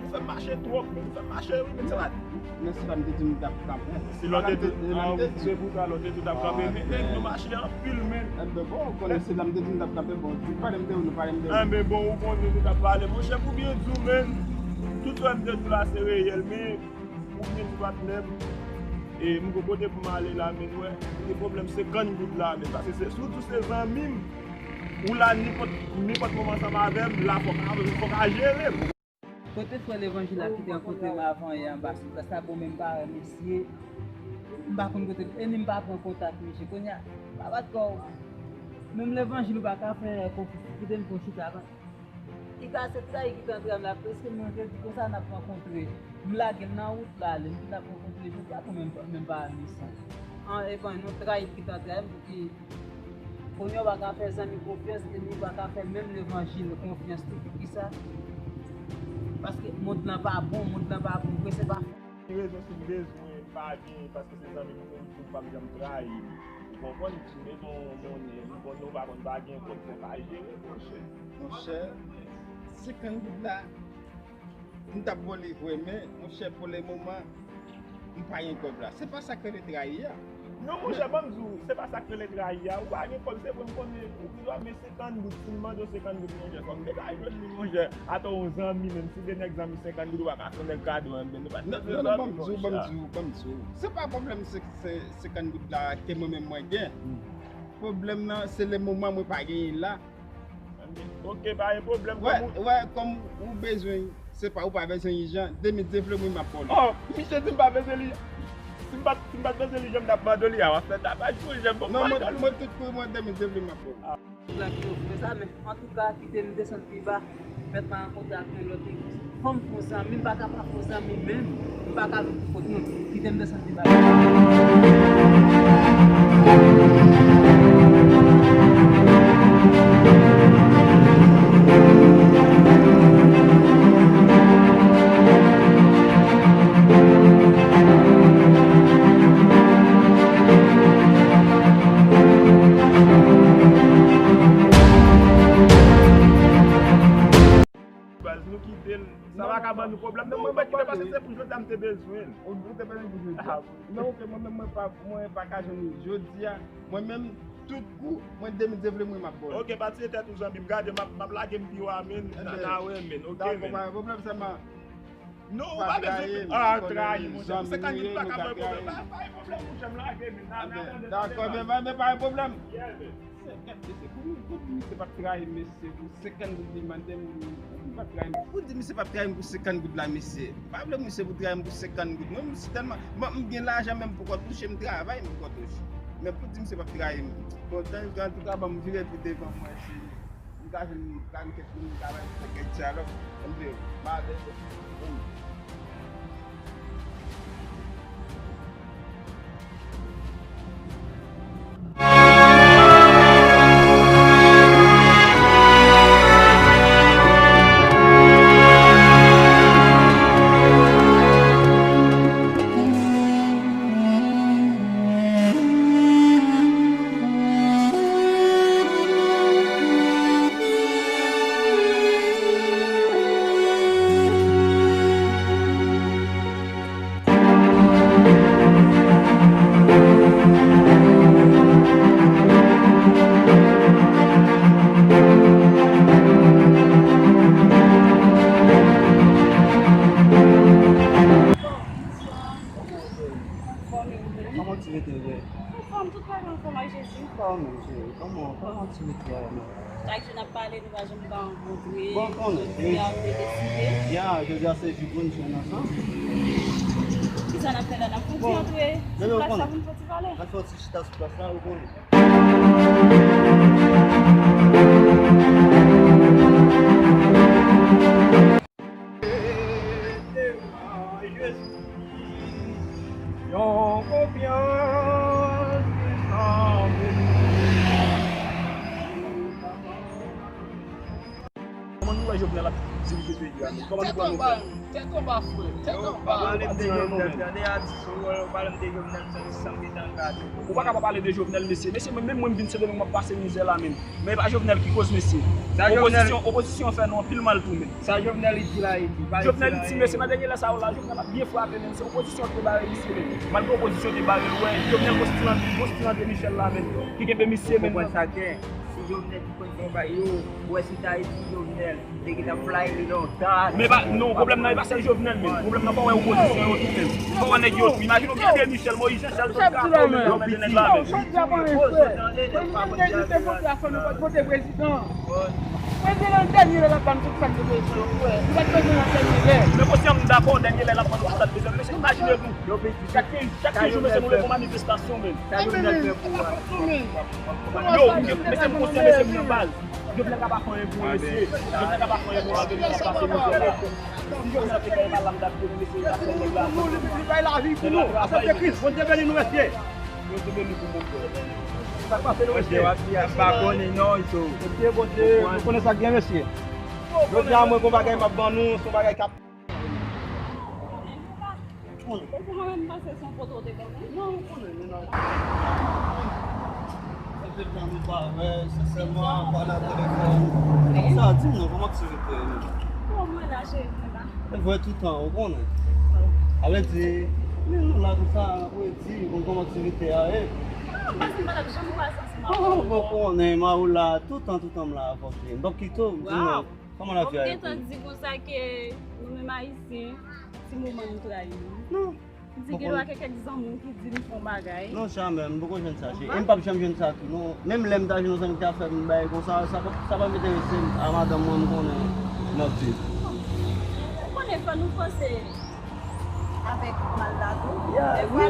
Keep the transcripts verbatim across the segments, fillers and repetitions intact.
Ou fè m mache twòp, men. Ou fè m mache, wi, men. Se pa... Men si la m te di m t ap kanpe. Si lòt te di, se pou sa lòt te di w t ap kanpe, men nèg, nou mache anpil, men. Enben bon, ou konnen si la m te di m t ap kanpe, bon, nou pale m de ou, nou pale m de ou. Enben bon, ou konnen nou t ap pale. Monchè, pou byen di w, men, tout sa m te di w la, se reyèl, men, pou byen di w, patnè m, e m gon kote pou m ale la, men, wè, se pwoblèm senkant goud la, men, paske se, sitou se zanmi m, ou la nenpòt, nenpòt moman ansanm avè m, la fòk, fòk a jere m. Kote frè levanjil la ki te rankontre m avan yè anba sou plas la, bon, men m pa wè mesye. M pa konn kote, e ni m pa pran kontak misye. Kounye a, pa bat kò w. Menm levanjil ou pa ka fè konfyans. Kite m fè yon chita avan. Li ka se trayi ki te antre m la, prèske m te di konsa n ap rankontre. M lage l nan wout la, ale, m di n ap rankontre jodi a, bon, men m pa, men m pa wè mesye. An, e bon, yon trayi ki te antre m, pou ki Kounye a w pa ka fè zanmi konfyans, epi w pa ka fè menm levanjil konfyans tou. Poukisa? Paske mond lan pa bon, mond lan pa bon vre, se pa... Ki rezon si m bezwen m pa gen, paske se zanmi m, ou di m p ap janm trayi m. Ou konprann? Si m bezwen yon monnen, m konn nou pa konn pa gen kòb, fò pa jere, monchè. Monchè, senkant goud la, m t ap ba w li vre, men, monchè, pou le moman, m pa gen kòb la. Se pa sa k rele trayi a. Non, monchè, ban m di w, se pa sa k rele trayi a. Ou pa gen kòb, se vre, m konnen ou pi dwa, men senkant goud, si m mande w senkant goud, monchè, fò m te ka jwenn li, monchè. Atò, yon zanmi, menm si de nèg zanmi senkant goud, ou pa ka fè yon nèg kado, enben, nou pa t bezwen zanmi, monchè. Non, non, non, ban m di w, ban m di w, ban m di w. Se pa pwoblèm se, se senkant goud la ke mwen menm mwen gen. Pwoblèm nan, se le moman mwen pa genyen la. Ok, pa gen pwoblèm. Wè, kòm ou, wè, kòm ou bezwen, se pa, ou pa bezwen ijan, de mil de vle mwen m ap ba w li. Oh, misye di m pa bezwen li. Si m pa, si m pa t bezwen li, jan m t ap mande w li a, w ap fè tapaj pou li, jan m... Non, mwen, mwen tout pri mwen de mil de vle m ap ba w li. Ah. Black yo fè sa, men antouka, kite m desann pi ba, mèt mwen rankontre ak yon lòt legliz. Fò m fè w zanmi, m pa ka pa fè w zanmi menm. M pa ka vin pou kont nou. Kite m desann pi ba. Baz, nou kite l. Sa pa ka ban nou pwoblèm. Non, mwen pa kite paske se pou jodi a m te bezwen l. Ou, ou te bezwen pou jodi a. Ah, wi. Non, ok, mwen menm, mwen pa, mwen pa ka jwenn li jodi a. Mwen menm, tout kou, mwen de mil de vle mwen m ap ba w. Ok, pa tiye tèt ou zanmi m. Gade, m ap, m ap lage m pi wo a, men, n a, n a wè, men. Ok, men. Dakò, pa gen pwoblèm, sèlman. Non, ou pa bezwen trayi m, monchè. Senkant goud pa ka ban pwoblèm. Pa, pa gen pwoblèm, monchè, m lage, men. N a, n a tande, dakò, men, men pa gen pwoblèm. Yeah, men. Senkant, mesye, pou, pou di misye p ap trayi m, mesye, pou senkant goud li mande m, li p ap trayi m. Pou di misye p ap trayi m pou senkant goud la, mesye. M pa vle misye pou trayi m pou senkant goud. Mwen, m si tèlman, bon, m gen lajan, men m poko touche, m travay, m poko touche. Men pou di misye p ap trayi m. Bon, antouka, ban m vire pi devan mwen, si m ka jwenn, m ka gen kèk moun m ka bay, m ka gen dyalòg, m vle, m ale, bon. Kòman ti rete vre? Anfòm, tout bagay anfòm ak Jezi. Kòman, cheri? Kòman, kòman ti rete a, mè? Chak jou n ap pale, nou pa janm ka rankontre. Bon, konnen, jodi a, nou deside. Ya, jodi a se jou pou nou jwenn ansanm. Kisa n ap fè la? N ap fouti antre sou plas la pou n fouti pale. N ap fè yon ti chita sou plas la, ou konnen. Yon konfyans ki sanble. Kòman nou wè Jovenel ap dirije peyi a, men. Kòman nou pral nou fè? Tèt anba, frè. Tèt anba. Pale m de Jovenel, tande atis, ou pale m de Jovenel, sa m gentan gade. Ou pa ka pa pale de Jovenel, mesye. Mesye, mwen menm, mwen, m vin Sendomeng, m ap pase mizè la, men. Men e pa Jovenel ki koz, mesye. Sa Jovenel Opozisyon, opozisyon fè nou anpil mal tou, men. Sa Jovenel Iti la, Iti. Jovenel Iti, mesye, nan dènye lè sa yo la, Jovenel ap byen frape, men se opozisyon ki te bare misye, men. Malgre opozisyon te bare l, wè, Jovenel gon stil An-, gon stil André Michel la, men. Ki kenbe misye, men. Ou konprann sa, Ken? Si Jovenel te konn fè yon bagay, yo, ou wè si t Ayiti, Jovenel te gentan fly li lontan. Men pa, non, pwoblèm nan e pa sèl Jovenel, men. Pwoblèm nan fò w wè opozisyon yo tou, men. Fò w wè nèg yo tou. Imajine w gen André Michel, Moïse Jean Charles, tout ka fò w mete nan men nèg la, men. Prezidan te vote a fò nou pa t vote prezidan. Prezidan nan dènye lè l ap ban nou tout sa n te bezwen, frè. Nou pa t bezwen nan dènye lè. Men konsyan m dakò, dènye lè l ap ban nou tout sa n bezwen. Mesye, imajine nou. Chak, chak ki jou, mesye, nou leve yon manifestasyon, men. Sa Jovenel fè pou ou a? Yo, mesye, m konsyan, mesye, m nan baz. Jovenel ka pa fè anyen pou mwen, mesye. Jovenel ka pa fè anyen pou mwen, Jovenel ka pase mizè. Si Jovenel te fè mal la, m t ap di, mesye, pa fè nèg la. Nou, li, li bay lavi pou nou. Asepte Kris, Bondye beni nou, mesye. Bondye beni pou mwen, frè. Sa k pase nou, mesye? Mesye, w ap di, m pa konnen non, Iso. Mesye, Bondye, nou konnen sa k gen, mesye. Jodi a, mwen, gon bagay m ap ban nou, se yon bagay k ap Ou konnen mwen menm panse se yon foto w te ban mwen? Non, ou konnen, men nan. Sa fè tan nou pa wè, sensèman, pa nan telefòn. Sa, di m non, kòman aktivite yo menm? Bon, mwen la, cheri, mwen la. E vre toutan, ou konnen. Sa vle di, men nou la konsa, ou di, bon, kòman aktivite a ye? Ah, paske m pa t ap janm pase ansanm avè w. Oh, bon, konnen, mwen la, toutan, toutan m la avè w, cheri. M p ap kite w, di m non. Kòman lavi a ye pou ou? Bon, m gentan di konsa ke nou menm Ayisyen, ti moman nou trayi nou. Non. M di gen dwa gen kèk zanmi w ki di m fè yon bagay. Non, jamè, m poko jwenn sa, cheri. E m p ap janm jwenn sa tou, non. Menm lè m ta jwenn yon zanmi ki ta fè m bagay konsa, sa pa, sa p ap enterese m. A madanm mwen, m konnen m ap viv. Ou konnen fò nou panse avèk mal la tou. Yeah, wi.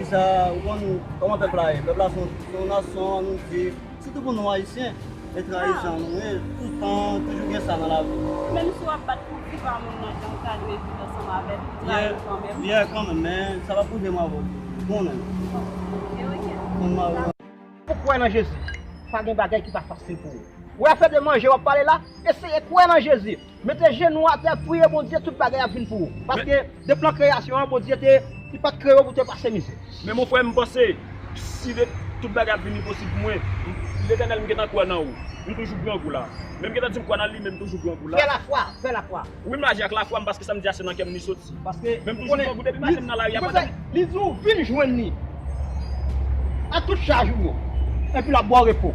Kisa, ou konn kòman pèp la ye? Pèp la se yon, se yon nasyon, nou di, sitou pou nou Ayisyen, e trayisan nou ye, toutan, toujou gen sa nan lavi. Menm si w ap bat pou vi pa moun nan, jan w ta dwe viv ansanm avè l, li trayi w kanmenm. Yeah, kanmenm, men sa p ap rive m avè w. Konnen. Ok, ok. Konn mari w. Ou kwè nan Jezi, pa gen bagay ki pa fasil pou ou. Ou wè afè de manje w ap pale la, eseye kwè nan Jezi. Mete jenou w atè, priye Bondye, tout bagay ap vin pou ou. Paske depi nan kreyasyon an, Bondye te, li pa t kreye w pou te pase mizè. Men mon frè, m panse, si de, tout bagay ap vin li posib pou mwen, Letènèl, m gentan kwè nan ou. M toujou grangou la. Men m gentan di m kwè nan li, men m toujou grangou la. Fè lafwa, fè lafwa. Wi, m aji ak lafwa m, paske sa m di a se nan kè m li soti. Paske men m toujou grangou depi maten m nan lari a, pandan li di w vin jwenn li ak tout chaj ou yo, epi l ap ba w repo.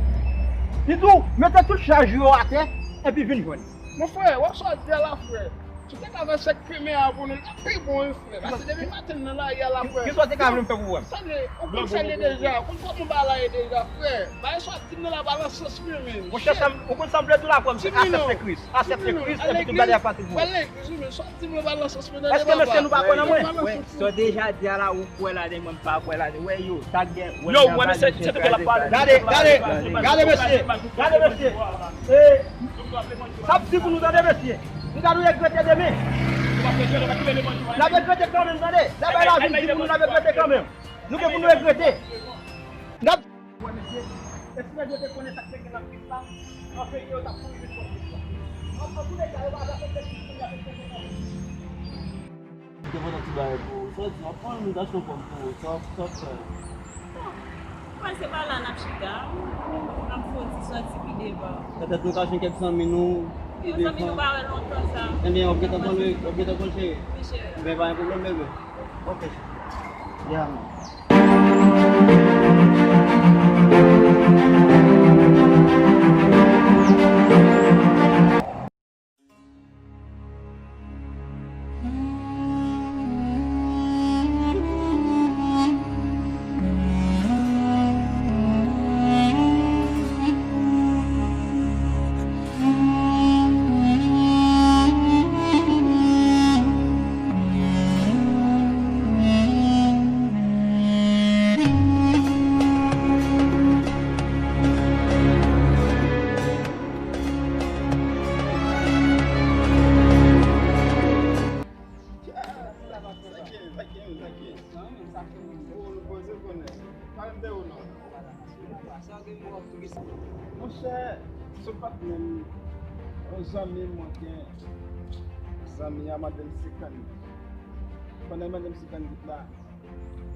Li di w mete tout chaj ou yo atè, epi vin jwenn li. Mon frè, wè sa w di a la, frè. Si w te ka fè sèk fimen a pou nou, li t ap pi bon, wi, frè. Paske depi maten nan lari a la, frè. Kisa w te ka vle m fè pou ou? Salye, ou konn salye deja, ou konn kòman bagay la ye deja, frè. Bagay sa w ap di m nan la pa nan sans mwen menm. Monchè, ou konn sa m vle di w la, frè m, se asèpte Kris. Asèpte Kris, epi tout bagay ap fasil pou ou. Al legliz, wi, men sa w ap di m nan pa nan sans mwen, tande papa. Èske mesye nou pa kwè nan mwen? Sa w deja di a la, ou kwè ladan, mwen m pa kwè ladan. Wè yo, sa k gen, wè yo, wè mesye, se tout l ap pale. Gade, gade, gade mesye, gade mesye. E, sa ap di pou nou tande mesye. Nou ka nou regrete demen. N ap regrete kanmenm, tande. Lè bay la vin di pou nou, n ap regrete kanmenm. Nou gen pou nou regrete. N ap wè mesye, e si nèg yo te konnen sa k te gen nan Kris la, anfen yo t ap mouri vin kont Kris la. Nan, nan tou leka, yo pa t ap fè Kris pou y ap fè Kris. Te pote ti bagay pou ou. Sa w di, w ap pran yon gason kòm pou ou. Sa w, sa w ap fè? Bon, mwen se pa la n ap chita. N ap fè yon ti sòti pi devan. Petèt nou ka jwenn kèk zanmi nou. Yon zanmi nou pa wè lontan sa. Ebyen, w ap gentan pran l, w ap gentan pran l, cheri. Wi, cheri. Ebyen, pa gen pwoblèm, bebe. Ok, cheri. Yeah, man. Monchè, se pa t menm yon zanmi mwen gen. Zanmi an mande m senkant goud. Pandan l mande m senkant goud la,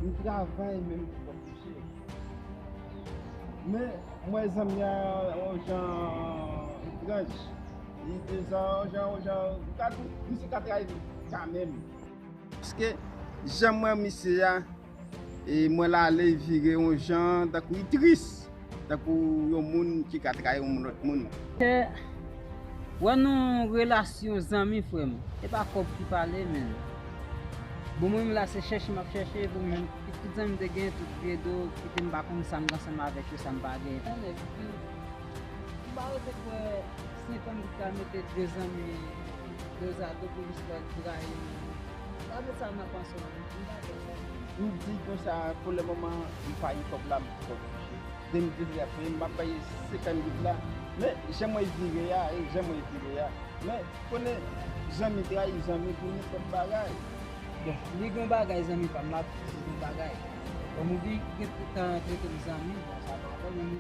m travay menm pou m touche. Men, m wè zanmi an yon jan etranj. Li deja yon jan, yon jan, m ka di, misye ka trayi m kanmenm. Paske, jan m wè misye a, e m wè l ale vire yon jan, tankou li tris, tankou yon moun ki ka trayi yon lòt moun. Wè nan relasyon zanmi, frè m, e pa kòb ki pale, men. Bon, mwen menm la, se chèche m ap chèche pou m jwenn tout zanmi m te gen, tout vye do, kite m pa konn sa m gen ansanm avèk yo, sa m pa gen. Anlè, m pa rete kwè senkant goud ka mete de zanmi dozado pou jis wè l trayi m. Pa met sa nan panse w, m pa kwè sa. M di konsa, pou le moman, m pa gen kòb la, m poko touche. De m di apre, m ap bay senkant goud la. Men, jan mwen vire a, e jan mwen vire a. Men, konnen zanmi trayi zanmi pou nenpòt bagay. Bon, li gon bagay zanmi pa m, m ap di gon bagay. Kòm ou di, gen tan trete m zanmi, bon, sa pa pwoblèm.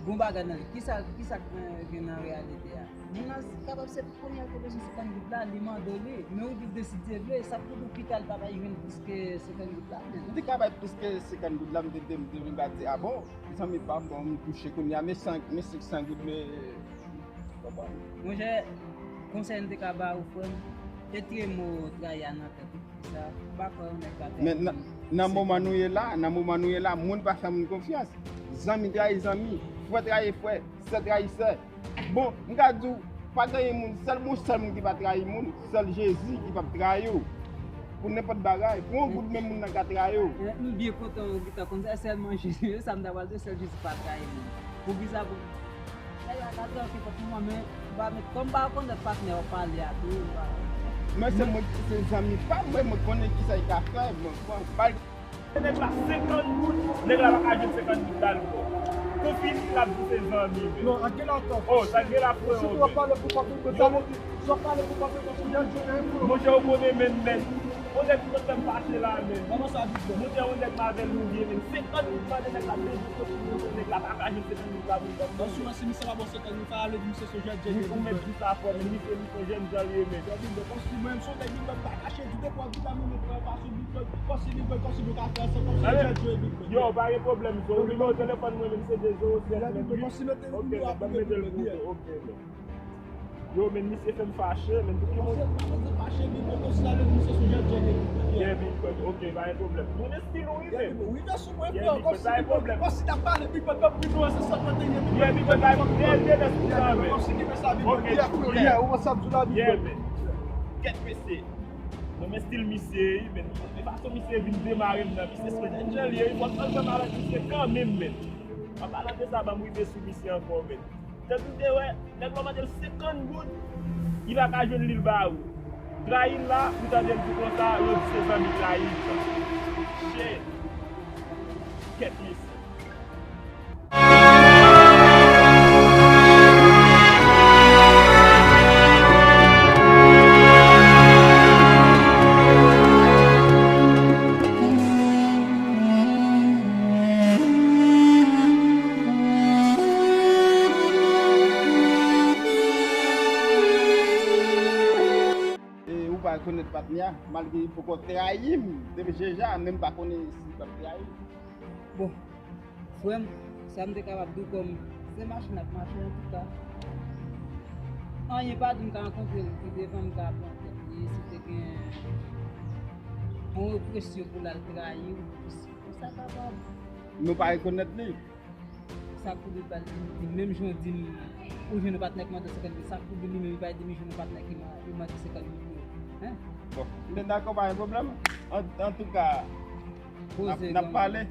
Gon bagay nan li. Kisa, kisa k gen nan reyalite a? Moun nan kapab se premye ke bezwen senkant goud la, li mande w li. Men ou di l de si Dye vle, sa k pou di w pita l pa bay jwenn plis ke senkant goud la, men. Li te ka bay plis ke senkant goud la, m te, te, te vin ba di, a bon, zanmi pa m, bon, m touche kounye a, men san, men senk san goud, men, konprann. Monchè, konsèy m te ka ba ou, frè m, retire mo trayi a nan tèt ou. Sa, m pa kwè yon nèg ka trayi moun. Men nan, nan moman nou ye la, nan moman nou ye la, moun pa fè moun konfyans. Zanmi trayi zanmi, frè trayi frè, sè trayi sè. Bon, m ka di w, pa genyen moun, sèl, bon, sèl moun ki pa trayi moun, sèl Jezi ki p ap trayi w. Pou nenpòt bagay, pou yon goud menm moun nan ka trayi w. Eh, m byen kontan w di sa konsa, sèlman Jezi, sa m ta pral di, sèl Jezi pa trayi moun. Poukisa, pou Nèg la ka trankil pou mwen, men m pa met, kòm m pa rekonèt patnè w ap pale a tou, m pa rekonèt. Men se mwen, se zanmi pa m, mwen, mwen konnen kisa l ka fè, mwen, mwen pa. Nèg la senkant goud, nèg la pa ka jwenn senkant goud la ankò. Pou fini, l ap di se zanmi, men. Non, ak gen la ankò. Oh, sa gen la, frè. Sitou w ap pale pou kòb, mwen ta vle di, si w ap pale pou kòb, mwen ta vle di, monchè, w konnen, men, men. Yon nèg ki konn fè m fache la, men. Kòman sa, Big Boy? Monchè, yon nèg m avè l, nou ye, men. Senkant goud mande nèg la, men, nèg la pa ka jwenn senkant goud la, men. Bon, si misye pa ba w senkant goud, sa vle di misye se jèn, jèn, wi, ou menm di sa, frè, men misye, misye jèn jan l ye, men. Big Boy, kòmsi mwen, m se yon nèg, Big Boy, m pa kache, di de twa goud la, men, men, frè, pa sou Big Boy, kòmsi Big Boy, kòmsi nou ka fè ansanm, kòmsi jèn, jèn, Big Boy. Yo, pa gen pwoblèm, so, nimewo telefòn mwen menm, se de zewo sèt, big boy, kòmsi mete nimewo a pou mwen, Big Boy. Ok, men. Yo, men misye fè m fache, men pou ki moun? Misye pa bezwen fache, Big Boy, kòmsi la, men misye sou jèn, jèn, Big Boy. Yeah, Big Boy, ok, pa gen pwoblèm. Moun estil ou, wi, men. Wi, men sou mwen, frè, kòmsi Big Boy, kòmsi t ap pale, Big Boy, pèp Big Boy, se sa k mete, Big Boy, Big Boy, kòmsi ki fè sa, Big Boy, yeah, frè, yeah, ou wè sa m di la, Big Boy, yeah, men. Kèt mesye. Mwen, men estil misye, wi, men. Men fason misye vin demare m nan, misye se jèn, jèn, li ye, wi, fòk ann fè m avèk misye kanmenm, men. An palan de sa, ban m rive sou misye ankò, men. Tankou w te wè, nèg la mande l senkant goud, li pa ka jwenn li, l ba ou. Trayi l la, ou tande l di konsa, yo di se zanmi trayi l. Shit. Kèt mesye. E ou pa rekonèt patnè a, malgre li poko trayi m depi deja, men m pa konnen si l pral trayi m. Bon, frè m, sa m te kapab di w kòm se mache n ap mache antouka. Anyen pa di m ka rankontre l pi devan, m ka pran tèt li, si te gen yon represyon pou l al trayi w, sa kapab. Nou pa rekonèt li. Sa k pou di l ba l, li menm jan w di m, ou jwenn yon patnè ki mande senkant mil, sa k pou di li menm li pa di m jwenn yon patnè ki ma-, ki mande senkant mil pou yo? Hein? Bon, m te dakò, pa gen pwoblèm. An, antouka, n ap, n ap pale.